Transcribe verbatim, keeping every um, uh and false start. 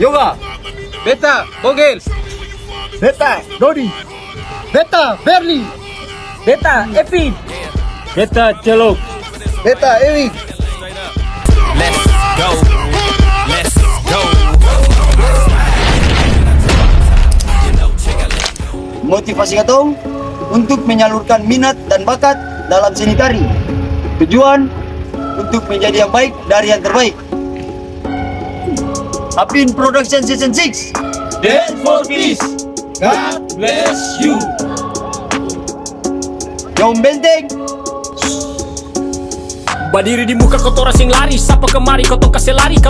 Yoga. Beta Bogel. Beta Dodi. Beta Berli. Beta Epi. Beta Celok. Beta Ewi. Let's go. Let's go. Motivasi katong untuk menyalurkan minat dan bakat dalam seni tari. Tujuan untuk menjadi yang baik dari yang terbaik. Apin Production Season six. Dance for peace. God bless you. Jom Benteng. Badiri di muka kotoran seng lari, sapa kemari kotong kase lari.